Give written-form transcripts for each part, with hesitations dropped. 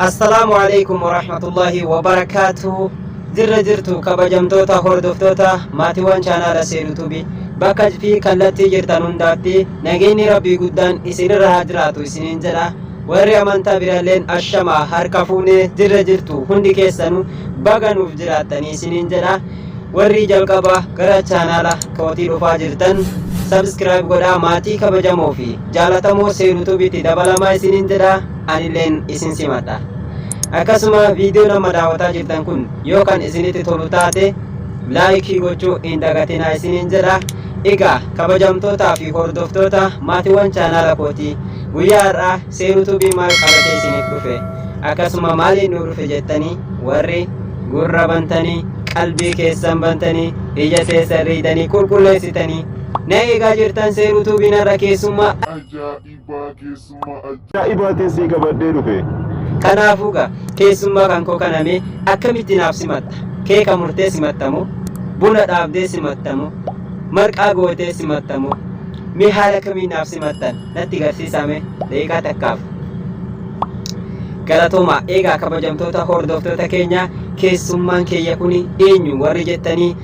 Assalaamu alaikum warahmatullahi wabarakaatuh. Jirra jirtu kabajamtoota hordoftoota maatiiwwan chaanaala Seeruu Tuubii, bakka fi kallattii jirtan hundaatti nageenyi Rabbii guddaan isinirra haa jiraatu isiniin jedha. Warri amantaa biralleen ashamaa, harka fuunee, jirra jirtu, hundi keessanuu baga nuuf jiraattanii isiniin jedha. Warri jalqaba gara chaanaala kootii dhufaa jirtan subscribe godhaa, maatii kabajamoo fi jaalatamoo Seeruu Tuubiitti dabalamaa isiniin jedha. Anilleen isin simadha. Akkasuma viidiyoon amma daawwataa jirtan kun yoo kan isinitti tolu taate like gochuu hin dagatinaa isiniin jedha. Egaa kabajamtootaa fi hordoftoota maatiiwwan chaanaala kootii, guyyaa har'aa Seeruu Tuubii maal qabatee isiniif dhufe, akkasuma maaliin nu dhufe jettanii warri gurra bantanii, qalbii keessan bantanii, ija teessan riidanii qulqulleessitanii na eegaa jirtan, Seeruu Tuubiin har'a keessummaa ajaa'ibaa, keessummaa ajaa'ibaatiin sii qabadhee dhufe. Kanaafuu gaa keessummaa kan koo kanamee akkamitti naaf simatta? Keeka murtee simattamoo? Buna dhaabdee simattamoo? Marqaa gootee simattamoo? Mee haala kamiin naaf simattan natti garsiisaa mee daqiiqaa takkaaf. Galatoomaa. Eegaa kabajamtoota hordoftoota keenya, keessummaan keeyya kun eenyu warri jettanii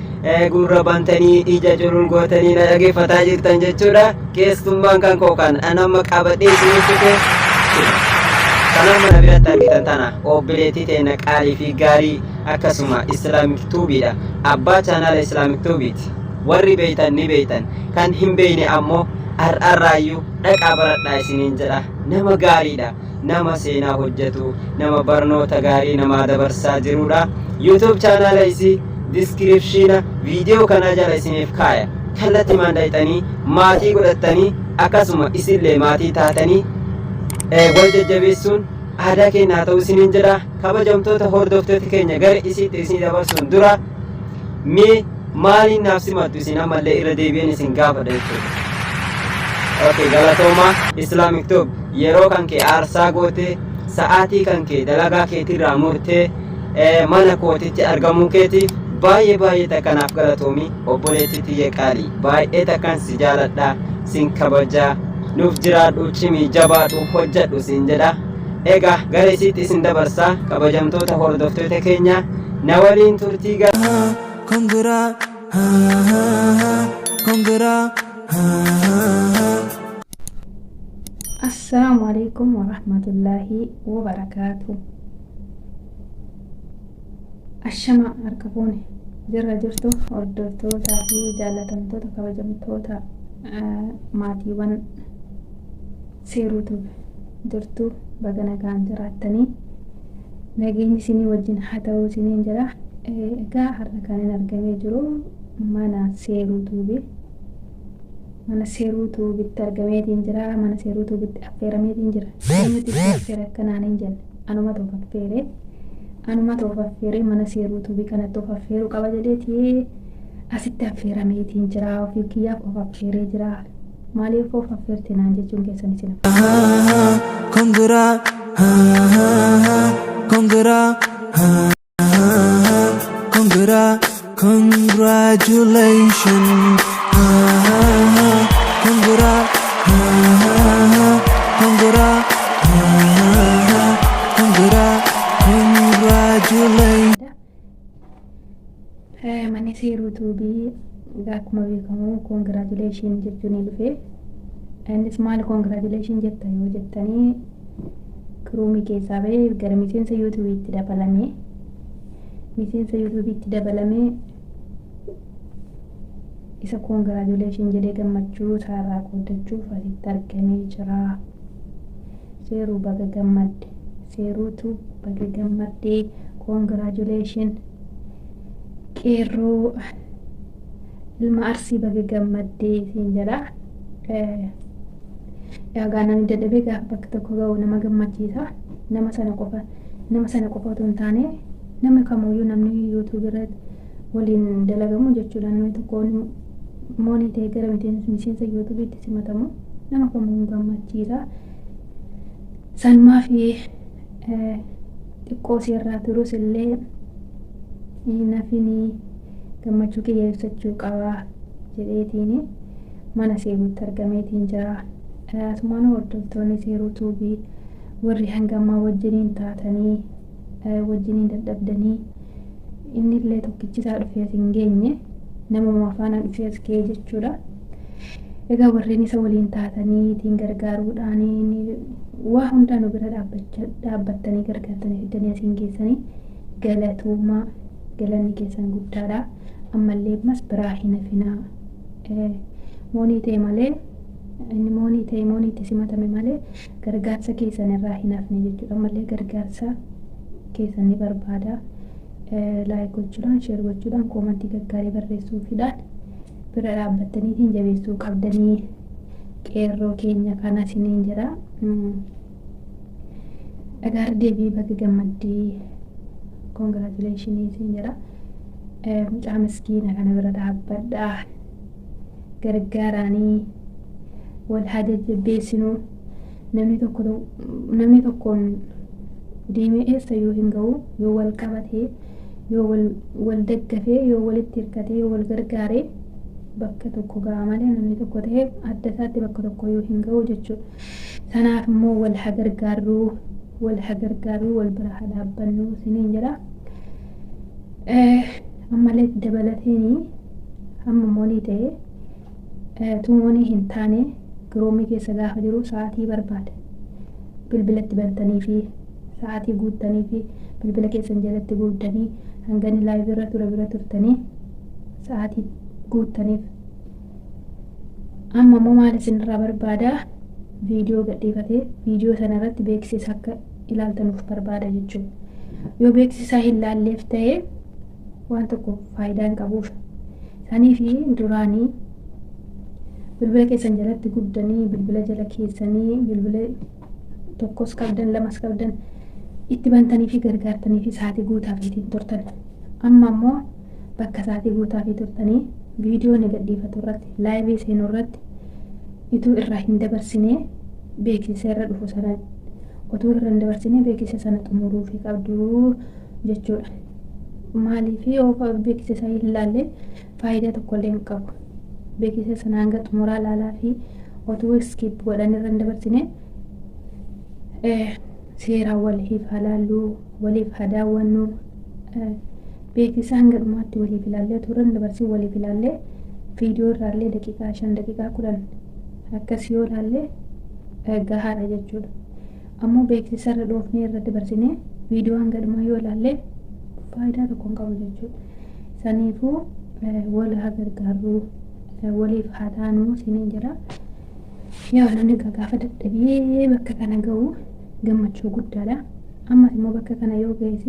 gurra bantanii ija culul gootanii na dhageeffataa jirtan jechuudha. Keessummaan kan koo kan an amma qabadhee isiniif dhufe kan amma na biratti argitan tana, obboleettii teenya qaalii fi gaarii, akkasuma Islamic Tuubiidha. Abbaa chaanaala Islamic Tuubiiti. Warri beeytan ni beeytan, kan hin beeyne ammoo har'arraayyuu dhaqaa baradhaa isiniin jedha. Nama gaariidha. Nama seenaa hojjetu, nama barnoota gaarii namaa dabarsaa jirudha. YouTube chaanaala isii description viidiyoo kanaa jala isiniif kaaya. Kallattii maandayxanii maatii godhattanii, akkasuma isillee maatii taatanii wal jajjabeessuun aadaa keenya haa ta'u isiniin jedha. Kabajamtoota hordoftoota keenya, gara isiitti isin dabarsuun dura mee maaliin naaf simattu isin ammallee irra deebi'een isin gaafadha jechuudha. Okay, galatoomaa Islamic Tube, yeroo kan kee aarsaa gootee, sa'aatii kan kee dalagaa keetirraa murtee mana kootitti argamuu keetiif baay'ee baay'ee takkanaaf galatoomi, obboleettii tiyya qaalii. Baay'ee takkan si jaaladha, sin kabajaa. Nuuf jiraadhu, cimii, jabaadhu, hojjedhu sin jedha. Egaa gara isiitti isin dabarsaa, kabajamtoota hordoftoota keenya, na waliin turtii Congra, congra. Assalaamu alaikum warahmatullaahi wabarakaatu. Ashama, harka fuune, jirra jirtu hordoftootaa fi jaallatamtoota, kabajamtoota maatiiwwan Seeruutu jirtu, baga nagaan jiraattanii, nageenyi isinii wajjin haa ta'u isiniin jedha. Egaa har'a kan hin argamee jiru mana Seeruu Tuubii. Mana Seeruu Tuubitti argameetiin jira. Mana Seeruu Tuubitti affeerameetiin jira. Eenyutu itti affeere akkanaan hin jenne. Anumatu of affeere. Anumatu of affeere, mana Seeruu Tuubii kanatti of affeeruu qaba jedheeti asitti affeerameetiin jira. Ofii kiyyaaf of affeeree jira. Maaliif of affeerte naan jechuun keessan isin Congra, congra, congra, congratulations. Congra, congra, congra, congratulations. Manni Seeruu Tuubii egaa akkuma beekamu congratulation jechuun ni dhufe. Innis maal congratulation jetta yoo jettanii, kiruumii keessaa bahee gara miseensa YouTubeitti dabalame. Miseensa YouTubeitti dabalame isa congratulation jedhee gammachuu isaarraa qooddachuuf asitti argamee jira. Seeruu, baga gammadde. Seeruutu, baga gammaddee, congratulation. Qeerroo ilma Arsii, baga gammaddee siin jedha. Egaa namni dadhabee gaafa bakka tokko ga'u nama gammachiisa. Nama sana qofa otoo hin taane namni kamuyyuu, namni YouTube irratti waliin dalagamu jechuudha. Namni tokko moonii ta'e gara miseensa YouTubeitti simatamu nama kamuu gammachiisa. Sanumaa fi xiqqoo seerraa turus illee nafini gammachuu kiyya ibsachuu qaba jedheetiin mana Seeruutti argameetiin jira. Asumaan hordoftoonni Seeruu Tuubii Warri hanga ammaa wajjiniin taatanii wajjiniin dadhabdanii inni illee tokkichisaa dhufee as hin geenye namuma faana dhufee as ga'e jechuudha. Egaa warreen isa waliin taatanii ittiin gargaaruudhaan waa hundaa nu bira dhaabbattanii gargaartanii fiddanii asiin geessanii galatoomaa, galanni keessan guddaadha. Ammallee ammas biraa hin hafinaa. Moonii ta'e malee inni moonii ta'e moonii itti simatame malee gargaarsa keessan irraa hin hafne jechuudha. Ammallee gargaarsa keessan ni barbaada. Like gochuudhaan, share gochuudhaan, koomantii gaggaarii barreessuufidhaan bira dhaabbattaniitiin jabeessuu qabdanii qeerroo keenya kana isiniin jedha. Egaa deebii baga gammaddii, congratulations isin jedha. Mucaa miskiina kana bira dhaabbadhaa, gargaaraanii wal haa jajjabeessinuu. Namni tokko namni tokkoon deemee eessayyuu hin ga'u yoo wal qabatee, yoo wal daggafee, yoo walitti hirkatee, yoo wal gargaaree bakka tokko ga'a malee namni tokko ta'ee adda isaatti bakka tokko yoo hin ga'u jechuudha. Sanaaf immoo wal haa gargaarruu, wal haa gargaarruu, wal bira haa dhaabbannu isiniin jedha. Ammallee dabalateen hamma moonii ta'e tumoonii hin taane giroomii keessa gaafa jiru sa'aatii barbaada. Bilbilatti bantanii fi sa'aatii guuttanii fi bilbila keessan jalatti guuttanii hanga inni live irra ture bira turtanii sa'aatii guuttaniif. Amma immoo maal isinirraa barbaada? Viidiyoo gadhiifatee viidiyoo sana irratti beeksisa akka ilaaltanuuf barbaada jechuudha. Yoo beeksisa hin laalleef ta'e waan tokko faayidaa hin qabuuf. Sanii fi duraanii bilbila keessan jalatti guddanii bilbila jala keessanii bilbila tokkos qabdan, lamas qabdan itti bantanii fi gargaartanii fi sa'aatii guutaafiitiin turtan. Amma immoo bakka sa'aatii guutaafii turtanii viidiyoo ni gadhiifatu irratti, live seenuu irratti ituu irraa hin dabarsinee beeksisa irra dhufu sana otuu irra hin dabarsinee beeksisa sana xumuruufii qabdu jechuudha. Maaliif yoo beeksisa hin laalle faayidaa tokkollee hin qabu. Beeksisa sana hanga xumuraa laalaa fi otuu skip godhan irra hin dabarsine seeraan waliif haa laalluu, waliif haa daawwannu. Beeksisa hanga dhumaatti waliif ilaallee otuu irra hin dabarsin waliif ilaallee viidiyoo irraallee daqiiqaa 5, daqiiqaa 10 akkas yoo ilaalle gahaadha jechuudha. Ammoo beeksisa irra dhoofnee irra dabarsinee viidiyoo hanga dhumaa yoo ilaalle faayidaa tokko hin qabu jechuudha. Saniifuu wal haa gargaarru, waliif haa taanu isiniin jedha. Yaa namni gaafa dadhabee bakka kana ga'u gammachuu guddaadha. Ammas immoo bakka kana yoo ga'es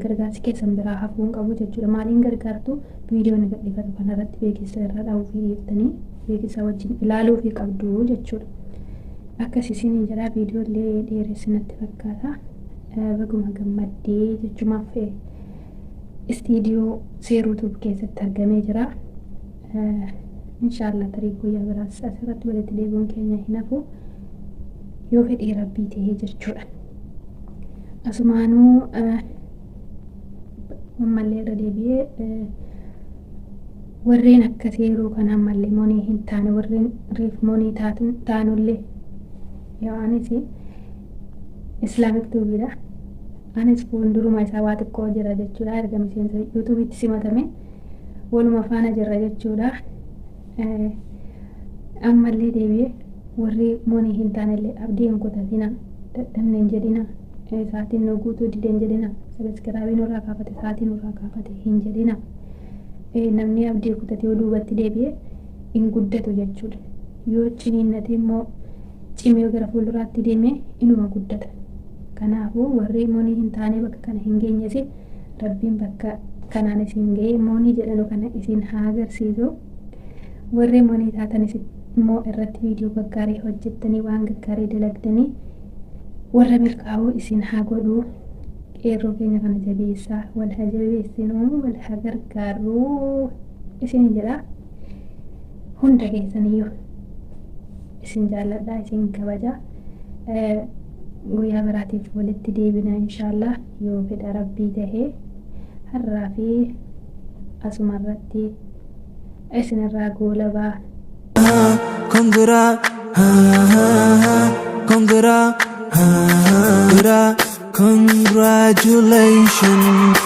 gargaarsi keessan biraa hafuu hin qabu jechuudha. Maaliin gargaartu? Viidiyoo inni gadhiifatu kanarratti beeksisa irra dhaabuu fi dhiiftanii beeksisa wajjin ilaaluu fi qabdu jechuudha. Akkas isiniin jedha, viidiyoo illee dheeressinatti fakkaata. Baguma gammaddee jechumaaf istiidiyoo Seeruu Tube keessatti argamee jira. Inshaallah tarii guyyaa biraas asirratti walitti deebi'uun keenya hin hafu yoo fedhii rabbii ta'ee jechuudha. Asumaanuu ammallee irra deebi'ee warreen akka seeruu kana ammallee monii hin taane, warreen reef monii taanullee, yoo anis Islamic Tubeiidha. Anis fuulduruma isaa waa xiqqoo jira jechuudha. Erga miseensa YouTubeitti simatame waluma faana jirra jechuudha. Ammallee deebi'ee warri monii hin taanellee abdii hin kutatina, dadhabne hin jedhina, sa'aatiin nu guutuu dide hin jedhina, subscribe nurraa kaafate, sa'aatii nurraa kaafate hin jedhina. Namni abdii kutate yoo duubatti deebi'e hin guddatu jechuudha. Yoo ciniinnate immoo cimee gara fuulduraatti deeme inuma guddata. Kanaafuu warri monii hin taane bakka kana hin geenyes rabbiin bakka kanaan isin ga'ee monii jedhanu kana isin haa agarsiisu. Warri monii taatanis immoo irratti viidiyoo gaggaarii hojjettanii waan gaggaarii dalagdanii warra milkaa'uu isin haa godhu. Qeerroo keenya kana jabeessaa, wal haa jabeessinuu, wal haa gargaarruu isin jedha. Hunda keessaniyyuu isin jaalladha, isin kabaja. Guyyaa biraatiif walitti deebina inshaallah yoo fedha rabbii tahee. Har'aa fi asuma irratti isinirraa goolabaa. Congra, congra. Biraa. Congratulations.